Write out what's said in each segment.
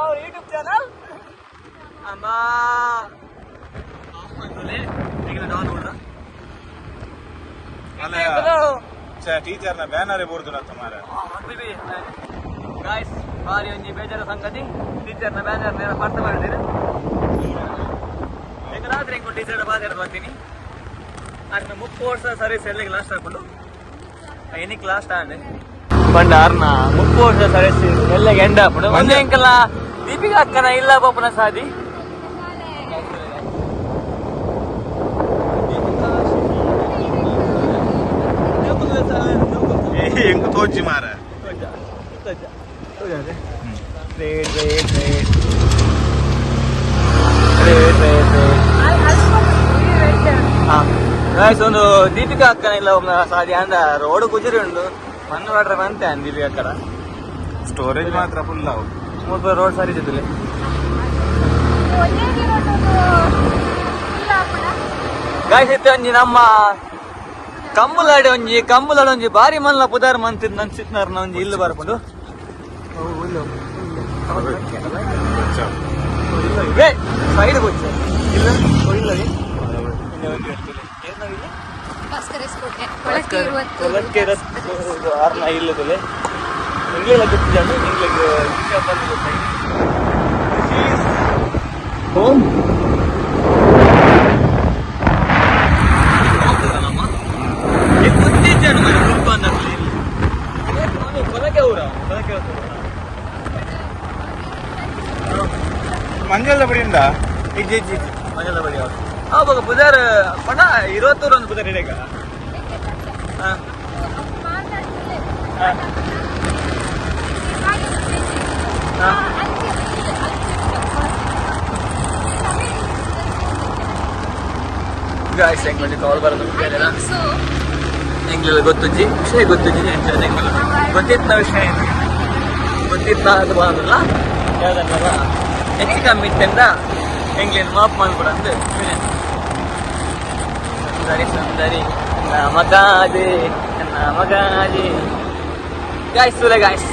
our YouTube channel. ಅಮ್ಮ ಟೀಚರ್ನ banner ಬೋರ್ದು ಮಾರ. Guys, ಬಾರಿ ಒಂಜಿ ಬೇಜಾರ ಸಂಗತಿ, ಟೀಚರ್ನ ಬ್ಯಾನರ್ ನೇರ ಅರ್ಥ ಮಾಡಿದ್ದೀರಿ. ಈಗ ರಾತ್ರಿ ಹೆಂಗ್ ಟೀಚರ್ ಬಾಜಾರ ಬರ್ತೀನಿ. ಅರ್ನ 30 ವರ್ಷ ಸರ್ವಿಸ್ ಎಲ್ಲಿಗೆ ಲಾಸ್ಟ್ ಹಾಕೊಂಡು ಎನಿಕ್ ಲಾಸ್ಟ್ ಆಂಡ್ ಪಂಡ ಅರ್ನ 30 ವರ್ಷ ಸರ್ವಿಸ್ ಎಲ್ಲಗೆ ಎಂಡ್ ಆಪುಂಡು. ಒಂದೇ ಎಂಕಲ್ಲ ದೀಪಿಕಾ ಅಕ್ಕನ ಇಲ್ಲ ಪಾಪುನ ಸಾದಿ. ಎಂಕ್ ತೋಜಿ ಮಾರ. Wait, wait, wait. Wait, wait, wait. ಹಾ ಗಾಯ್ಸ್, ಒಂದು ದೀಪಿಕಾ ಅಕ್ಕನ ಇಲ್ಲ ಒಮ್ಮೆ ಸಾದಿ ಅಂದ ರೋಡ್ ಗುಜರಿ ಉಂಡು ಮಣ್ಣು ವಾಟ್ರೆ ಬಂತೆ ಅಂದ್ ದೀಪಿಕಾ ಅಕ್ಕಡ. ಸ್ಟೋರೇಜ್ ಮಾತ್ರ ಫುಲ್ ಅವು. ಮೂರು ರೋಡ್ ಸರಿ ಜೊತೆಲಿ. ಗಾಯ್ಸ್, ಇತ್ತೆ ಒಂಜಿ ನಮ್ಮ ಕಂಬುಲಾಡೆ ಒಂಜಿ ಕಂಬುಲಾಡೆ ಒಂಜಿ ಬಾರಿ ಮಲ್ಲ ಪುದಾರ್ ಮಂತಿದ್ ನನ್ಸಿತ್ನಾರ್ನ ಒಂಜಿ ಇಲ್ಲು ಬರ್ಕೊಂಡು. ಸೈಡ್ ಗೊಚ್ಚ ಇಲ್ಲ ಇಲ್ಲ. ಅರ್ನ ಇಲ್ಲದಲೆ ಇಂಗ್ಲಿಲ್ಲ ಗೊತ್ತಿದ್ದಾನೆ ಇಂಗ್ಲಿಗೆ. ಹೋಮ್ ಕೊಲಕೆ ಊರ ಕೊಲಕೆ. ಮಂಜಲ್ದ ಬಡಿಯಿಂದ. ಇಜ್ಜಿ ಇಜ್ಜಿ ಇಜ್ಜಿ, ಮಂಜಲ ಬಡಿ ಅವರು ಆವಾಗ ಬುಧಾರ ಪಣ ಇರುವತ್ತೂರು ಒಂದು ಬುಧಾರ ಇಡೀಗ. ಹಾಂ ಹಾಂ ಹಾಂ. ಗಾಯ್ಸ್, ಹೆಂಗ್ ಮಾಡಿ ಕಾಲ್ ಬರೋದು? ಎಂಗ್ಲೆಲ್ಲ ಗೊತ್ತುಜ್ಜಿ ವಿಷಯ ಗೊತ್ತುಜ್ಜಿ. ಗೊತ್ತಿತ್ತ ವಿಷಯ ಏನು ಗೊತ್ತಿತ್ತ ಅದು ಬಂದಿಲ್ಲ. ಯಾವ್ದನ್ನಲ್ಲ ಹೆಚ್ಚು ಕಮ್ಮಿ ಇತ್ತೆಂದ ಎಂಗ್ಲೇನು ಮಾಪ್ ಮಾಡ್ಬಿಡ ಅಂತ. ಸುಂದರಿ ಸುಂದರಿ ನಮಗಾದೆ ನಮಗಾದೆ. ಗಾಯ್ಸ್, ಸುಲೆ guys,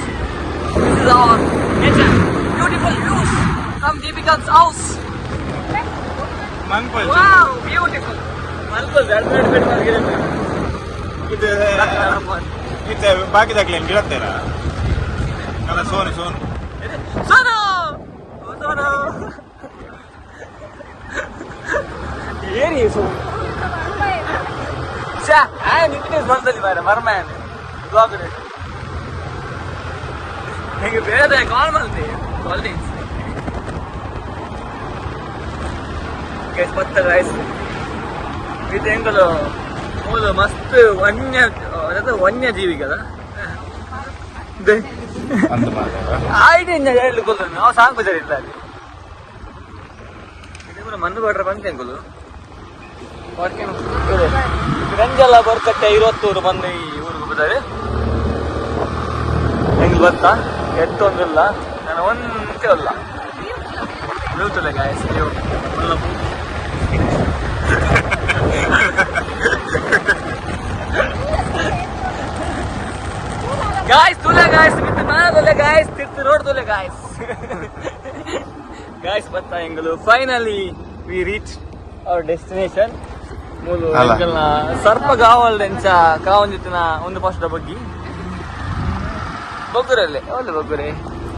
this is our nature, beautiful views from Deepika's house. ಮನ್ಪಲ್. Wow, beautiful. ಮಲ್ಪಲ್ ಬ್ಯಾಡ್ ಬ್ಯಾಡ್ ಬ್ಯಾಡ್ ಮಲ್ಗಿರ. ಇದು ಇತ್ತೆ ಬಾಕಿದಾಗ್ಲೇನು ಗಿಡತ್ತೇರ ಅಲ್ಲ, ಸೋನು ಸೋನು. ಸೋನು ಸೋನು ಏನಿ ಸೋನು ಛಾ ಆ ನಿಂತಿಸ್ ಬಂದಲ್ಲಿ ಮಾರ ಮರ್ಮ್ಯಾನ್ ಬ್ಲಾಗ್ ಹೆಂಗೆ ಬೇರೆ ಕಾಲ್ ಮಾಡ್ತಿ ಕಾಲ್. ಗೈಸ್, ಬತ್ತ ಗೈಸ್, ಇದು ಹೆಂಗದು ಮೂಲ ಮಸ್ತ್ ವನ್ಯ ಅದಾದ ವನ್ಯಜೀವಿಗದ. ಅಂದ ಮಾರ. ಆಯ್ತು, ಹೇಳಲಿಕ್ಕೆ ನಾವು ಸಾಂಗ್ ಬಜಾರ್ ಇಲ್ಲ ಅಲ್ಲಿ. ಇದು ಕೂಡ ಮಣ್ಣು ಬಾಡ್ರ ಬಂತೆ ಅಂಕಲು. ರಂಜಲ ಬರ್ಕಟ್ಟೆ ಇರುವತ್ತೂರು ಬಂದು ಈ ಊರಿಗೆ ಬರ್ತಾರೆ. ಹೆಂಗ್ ಗೊತ್ತಾ, ಎತ್ತೊಂದಿಲ್ಲ ನಾನು ಒಂದೇ ಅಲ್ಲ. Beautiful guys. ಒಳ್ಳೆ. ಗಾಯ್ಸ್ ತುಲೆ ಗಾಯ್ಸ್ ವಿತ್ ಮಾದಲೆ ಗಾಯ್ಸ್ ತಿರ್ತು ರೋಡ್ ತುಲೆ ಗಾಯ್ಸ್. ಗಾಯ್ಸ್, ಬತ್ತಾ ಎಂಗಲು finally we reach our destination. ಮೂಲು ಅಲ್ಲ. ಎಂಕಲ್ನ ಸರ್ಪ ಗಾವಲ್ದೆಂಚ ಕಾವಂಜಿತ್ತಿನ ಒಂದು ಫಸ್ಟ್ ಬಗ್ಗಿ ಬೊಗ್ಗುರಲ್ಲಿ ಒಳ್ಳೆ ಬೊಗ್ಗುರೆ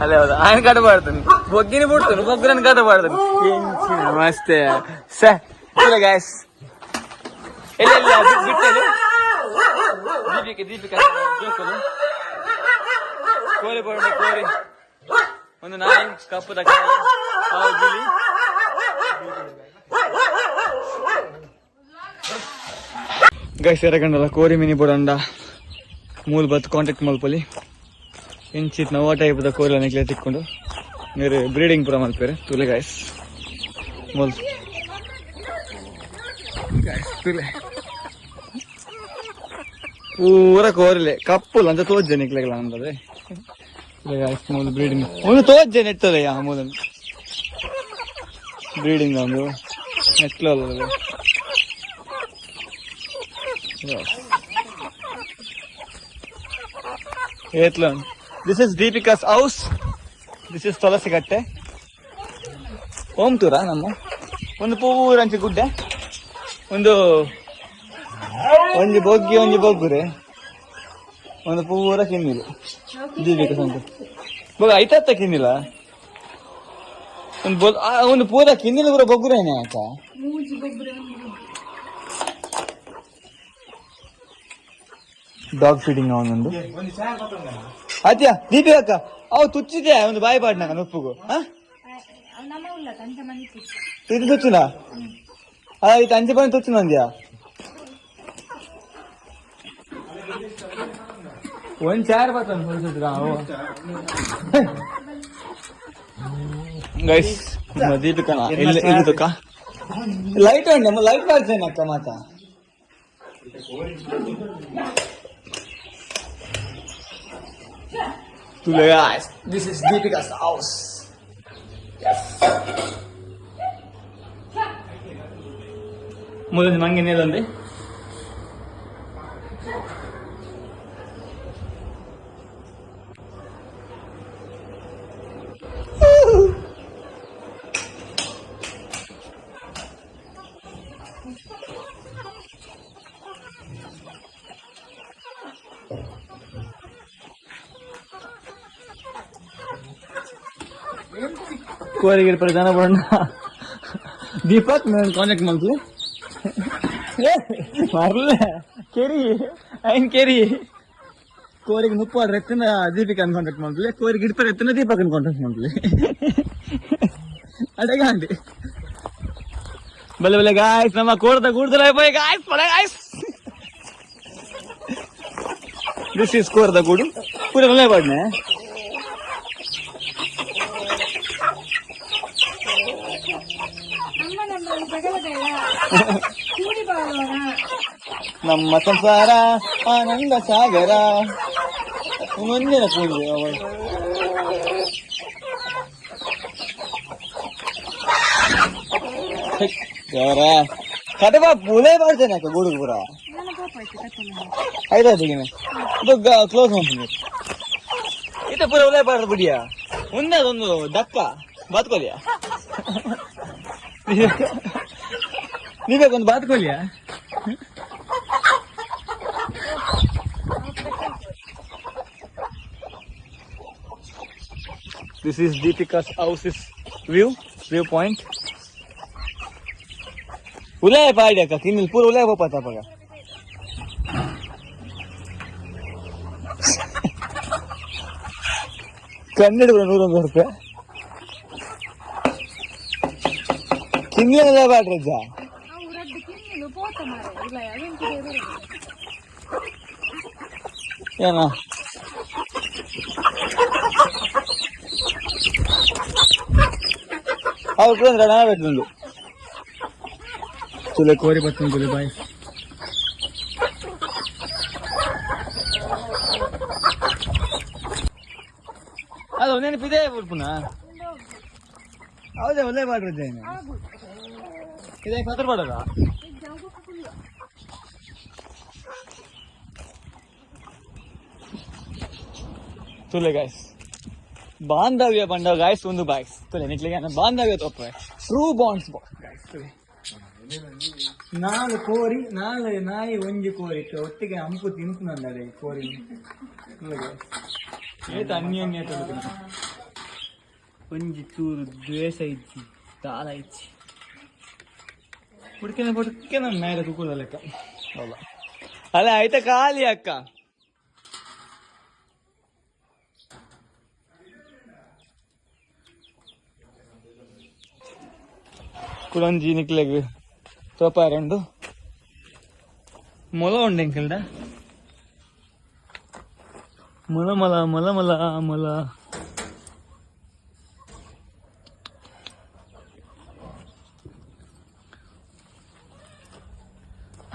ಅಲ್ಲೇ ಹೌದಾ? ఆయన ಕಟ ಪಾಡ್ತಾನೆ, ಬೊಗ್ಗಿని ಬಿಡ್ತಾನೆ, ಬೊಗ್ಗುರನ್ನ ಕಟ ಪಾಡ್ತಾನೆ. ನಮಸ್ತೆ ಸ ಗಾಯ್ಸ್. ಎಲ್ಲ ಎಲ್ಲ ಬಿಟ್ಟೆನು. ದೀಪಿಕೆ ದೀಪಿಕಾ ಜೋಕುಲು ಕೋರಿ ಬೋರ್ಡ್ ಕೋರಿ ಒಂದು ನಾಯಿ ಕಪ್ಪು ತಕ್ಕ ಗಿಳಿ. ಗೈಸ್, ಎರಗಂಡಲ್ಲ ಕೋರಿ ಮಿನಿ ಬೋಡಂಡ ಮೂಲ ಬತ್ ಕಾಂಟ್ಯಾಕ್ಟ್ ಮಲ್ಪಲಿ. ಇಂಚಿತ್ ನವ ಟೈಪ್ದ ಕೋರಿ ನೆಕ್ಲೆ ತಿಕ್ಕೊಂಡು ಮೇರೆ ಬ್ರೀಡಿಂಗ್ ಪೂರ ಮಲ್ಪೇರೆ. ತುಲೆ ಗಾಯ್ಸ್, ಮೂಲ್ ಗಾಯ್ಸ್ ತುಲೆ ಪೂರ ಕೋರಿಲೆ ಕಪ್ಪುಲ್ ಅಂತ ತೋಜ್ಜೆ ನಿಕ್ಲೆಗಳ ಅಂದದೆ. ಗಾಯ್ಸ್, ಮೂಲ ಬ್ರೀಡಿಂಗ್ ಒಂದು ತೋಜ್ಜೆ ನೆಟ್ಟದೆ ಯಾ ಮೂಲ ಬ್ರೀಡಿಂಗ್ ಒಂದು ನೆಟ್ಲ. ಏತ್ಲ. This is Deepika's house. This is ತುಳಸಿ ಕಟ್ಟೆ. ಓಂತೂರ ನಮ್ಮ ಒಂದು ಪೂರಂಚಿ ಗುಡ್ಡೆ. ಒಂದು ಒಂಜಿ ಬೊಗ್ಗಿ, ಒಂಜಿ ಬೊಗ್ಗುರೆ, ಒಂದು ಪೂರ ಕಿನ್ನಿಲು. ದೀಪಿಕ ಸಂತ ಬೊಗ ಐತತ್ತ ಕಿನ್ನಿಲ. ಒಂದು ಒಂದು ಪೂರ ಕಿನ್ನಿಲು ಪೂರ ಬೊಗ್ಗುರೇನೆ ಆತ. ಡಾಗ್ ಫೀಡಿಂಗ್ ಅವನೊಂದು ಆತ್ಯಾ ದೀಪಿಕಕ್ಕ. ಅವು ತುಚ್ಚಿದೆ ಒಂದು ಬಾಯಿ ಪಾಡ್ನಾಗ ನುಪ್ಪುಗು. ಹಾ, ಇದು ತುಚ್ಚುನಾ? ಇದು ಅಂಚೆ ಬಂದು ತುಚ್ಚುನ ಅಂದ್ಯಾ? ಒಂದ್ ಚಾರ್ ಗೈಸ್. ದೀಪಿಕಾ ಇಲ್ಲಿ ಇಲ್ಲಿ ಲೈಟ್ ಉಂಟು, ಲೈಟ್ ಬಾರ್ಸೇನ ಅಕ್ಕ ಮಾತಾ. Guys, this is Deepika's house. Yes. ಮೊದಲು ಮಂಗೆ. ಕೋರಿಗೆ ಪ್ರಧಾನ ಬಣ್ಣ. ದೀಪಕ್ ನಾನು ಕಾಂಟ್ಯಾಕ್ಟ್ ಮಾಡ್ಲಿ ಮರ್ಲೆ ಕೆರಿ ಐನ್ ಕೆರಿ. ಕೋರಿಗೆ ಮುಪ್ಪಾಡ್ರೆ ಎತ್ತಿನ ದೀಪಿಕಾ ಕಾಂಟ್ಯಾಕ್ಟ್ ಮಾಡ್ಲಿ, ಕೋರಿಗೆ ಇಡ್ತಾರೆ ಎತ್ತಿನ ದೀಪಕ್ ಕಾಂಟ್ಯಾಕ್ಟ್ ಮಾಡ್ಲಿ. ಅಡಗಾಂಡಿ ಬಲೆ ಬಲೆ ಗಾಯ್ಸ್, ನಮ್ಮ ಕೋಡ್ದ ಕೂಡ್ದಲ ಗಾಯ್ಸ್, ಬಲೆ ಗಾಯ್ಸ್. This is ಕೋರ್ದ ಗೂಡು. ಪೂರ ಒಳ್ಳೆ ಬಾಡ್ನೆ. ನಮ್ಮ ಸಂಸಾರ ಆನಂದ ಸಾಗರ. ಮುಂದಿನ ಪೂಜೆ ಕಟಬ ಪೂಲೆ ಮಾಡ್ತೇನೆ ಅಕ್ಕ ಗೂಡುಗೆ ಪೂರ. ಆಯ್ತು, ಇದು ಕ್ಲೋಸ್ ಮಾಡ್ತೀನಿ. ಇದು ಪೂರ ಉಲೇ ಬಾರ್ದು ಬಿಡಿಯ. ಮುಂದೆ ಅದೊಂದು ಡಕ್ಕ ಬಾತ್ಕೋಲಿಯ. ನೀವೇ ಒಂದು ಬಾತ್ಕೋಲಿಯ. This is Deepika's house is view view point. ಉಲೇ ಪಾಡಿ ಅಕ್ಕ ಕಿನ್ನಿಲ್ ಪೂರ ಉಲೇ ಪೋಪಾತ ಪಗ. ಕನ್ನಡ 101 ರೂಪಾಯಿ ಕಿನ್ನಿಲ್ ಬಾಡ್ರಜ್ಜ. ಏನ ಅವ್ರು ಕೂಡ ರಣಾಬೇಕು. ತುಲೆ ಕೋರಿ ಬರ್ತೇನೆ ತುಲೆ ಬಾಯ್. ಅದು ನೆನಪಿದೆ ಪುನಃ. ಹೌದಾ, ಒಳ್ಳೆ ಮಾಡಿದ್ದೇನೆ. ಇದೇ ಪತ್ರ ಪಡದ. ತುಲೆ ಗಾಯ್ಸ್, ಬಾಂಧವ್ಯ ಬಂಡ ಗಾಯ್ಸ್. ಒಂದು ಬಾಯ್ಸ್ ತುಲೆ ನಿಕ್ಲಿಗೆ ಬಾಂಧವ್ಯ ತೋಪೆ. True bonds guys. ತುಲೆ ನಾಲ್ ಕೋರಿ, ನಾಲ್ ನಾಯಿ, ಒಂಜಿ ಕೋರಿ ಒಟ್ಟಿಗೆ ಅಂಪು ತಿನ್ಪುನಂದಡೆ ಕೋರಿ. ಏತ ಅನ್ಯೋನ್ಯ. ಒಂಜಿ ಚೂರು ದ್ವೇಷ ಇಜ್ಜಿ, ದಾಲ ಇಜ್ಜಿ. ಹುಡ್ಕೆನ ಹುಡ್ಕೆನ ಮೇಲೆ ಕುಕ್ಕುದ ಲೆಕ್ಕ ಅಲ್ಲ ಅಲ್ಲ. ಆಯ್ತಾ, ಖಾಲಿ ಅಕ್ಕ. ಕುಡೊಂಜಿ ನಿಕ್ಲೆಗ್ ತೋಪಾರುಂಡು. ಮೊಲ ಉಂಡು ಎಂಕಲ್ಡ. ಮೊಲ ಮೊಲ ಮೊಲ ಮೊಲ ಮೊಲ.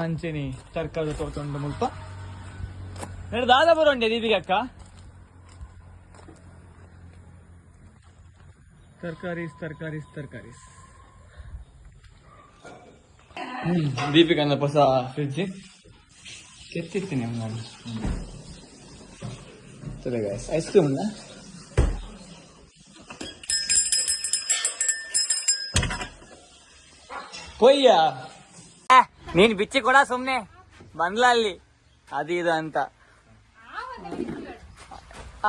ಅಂಚೆನಿ ತರಕಾರಿ ತೋಟ ಉಂಡು ಮುಲ್ಪ. ನೆಡು ದಾದ ಬರೋಂಡೆ ದೀಪಿಗೆ ಅಕ್ಕ? ತರಕಾರೀಸ್, ತರಕಾರೀಸ್, ತರಕಾರೀಸ್. ದೀಪಿಕನ ಹೊಸ ಫ್ರಿಡ್ಜ್ ಕೆತ್ತಿತ್ತೀನಿ ನಾನು. ಸರಿ ಗೈಸ್, ಐಸ್ ಕ್ರೀಮ್. ಪೊಯ್ಯ ನೀನ್ ಬಿಚ್ಚಿ ಕೊಡ ಸುಮ್ನೆ ಬಂದ್ಲ ಅಲ್ಲಿ ಅದು ಇದು ಅಂತ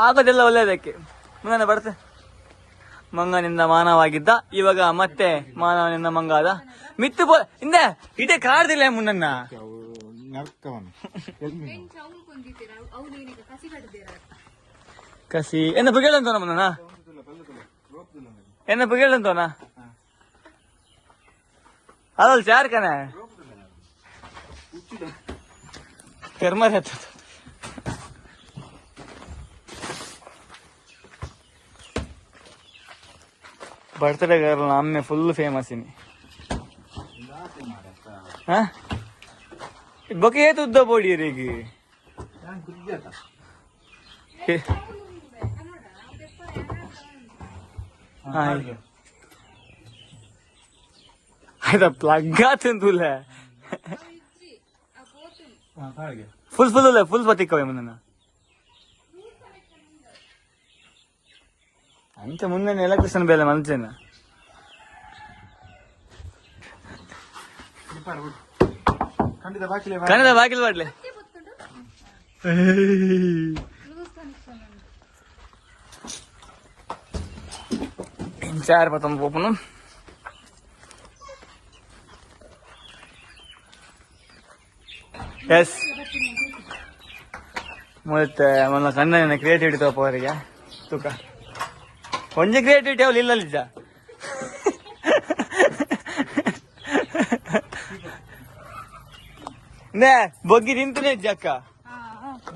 ಆಗೋದೆಲ್ಲ ಒಳ್ಳೇದಕ್ಕೆ. ಮುಂದೆ ಬರ್ತೆ. ಮಂಗನಿಂದ ಮಾನವಾಗಿದ್ದ, ಇವಾಗ ಮತ್ತೆ ಮಾನವನಿಂದ ಮಂಗಾದ. ಮಿತ್ತು ಬೋ ಹಿಂದೆ ಇದೇ ಕಾರ್ದಿಲ್ಲ ಮುನ್ನನ್ನ. ಕಸಿ ಎನ್ನ ಬುಗೇಳಂತೋನ ಮುನ್ನ, ಎನ್ನ ಬುಗೇಳಂತೋನ ಅದಲ್ ಚಾರ್ ಕಣ ಕರ್ಮರ್ ಹತ್ತದ. ಬರ್ತ್ಡೇ ಗರ್ಲ್ ಅಮ್ಮೆ ಫುಲ್ ಫೇಮಸ್ ಇನಿ. ಬೊಕ ಏತ್ ಉದ್ದ ಬೋಡಿ ರೀಗಿ. ಆಯ್ತಾ, ಪ್ಲಗ್ ಆತಂತುಲ್ಲ. ಫುಲ್ ಫುಲ್ ಅಲ್ಲ, ಫುಲ್ ಬತ್ತಿಕ್ಕವೆ ಮುನ್ನ. ಅಂಚ ಮುಂದೆ ಎಲೆಕ್ಟ್ರಿಷನ್ ಬೇಲೆ ಮನ್ಸೇನ. ಕನ್ನಡ ಬಾಗಿಲು ಬಾಡ್ಲೆ. ಚಾರ್ ಪತ್ತೊಂದು ಪೋಪುನು. ಎಸ್, ಮತ್ತೆ ಮೊನ್ನ ಸಣ್ಣ ಕ್ರಿಯೇಟಿವಿಟಿ ತಗೋವರಿಗೆ ತೂಕ. ಒಂಜಿ ಕ್ರಿಯೇಟಿವಿಟಿ ಅವಳು ಇಲ್ಲ ನಿಜ. ನೇ ಬೊಗ್ಗಿ ತಿಂತನೇ ಇಜ್ಜಿ ಅಕ್ಕ.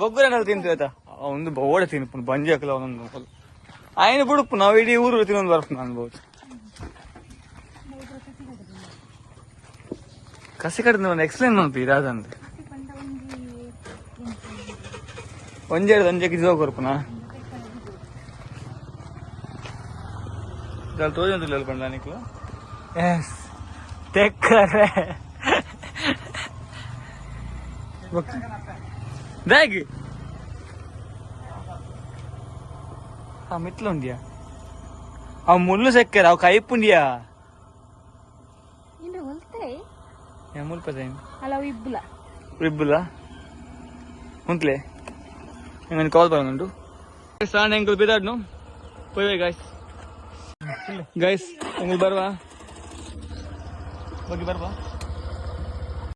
ಬೊಗ್ಗುರ ತಿಂತು ಆಯ್ತಾ? ಒಂದು ಬೋಡ ತಿನ್ಪುನು ಬಂಜಿ ಹಾಕಲ ಒಂದೊಂದು ಆಯ್ನ ಬಿಡುಪು. ನಾವು ಇಡೀ ಊರು ತಿನ್ನೊಂದು ಬರ್ಪು ಅನ್ಬೋದು. ಕಸಿ ಕಡ್ದು ಒಂದು ಎಕ್ಸ್ಪ್ಲೇನ್ ಮಾಡ್ತೀವಿ ಇದಾದಂದ್ರೆ. ಒಂಜೆರಡು ಒಂಜಕ್ಕೆ ಜೋ ಕೊರ್ಪುನ ತೋಜೊಂದಿಲ್ಲ ಪಂಡ ನಿಕ್ಲು. ಎಸ್, ತೆಕ್ಕರೆ ಬ್ಯಾಗ್ ಆ ಮಿತ್ಲು ಉಂಡಿಯಾ? ಅವ್ ಮುಳ್ಳು ಸೆಕ್ಕರ, ಅವ್ ಕೈಪುಂಡಿಯಾ? ಮುಲ್ಪ ಇಬ್ಬುಲ. ಇಬ್ಬುಲ ಉಂಟ್ಲೆ ಎಂಗನ್ ಕಾಲ್ ಬರೋನುಂಟು. ಸಾಣ ಎಂಕುಲು ಬಿದಾಡ್ನು ಪೋಯ್ ಗಾಯ್ಸ್. ಗಾಯ್ಸ್, ಎಂಕುಲು ಬರುವ ಬಗ್ಗೆ ಬರುವ.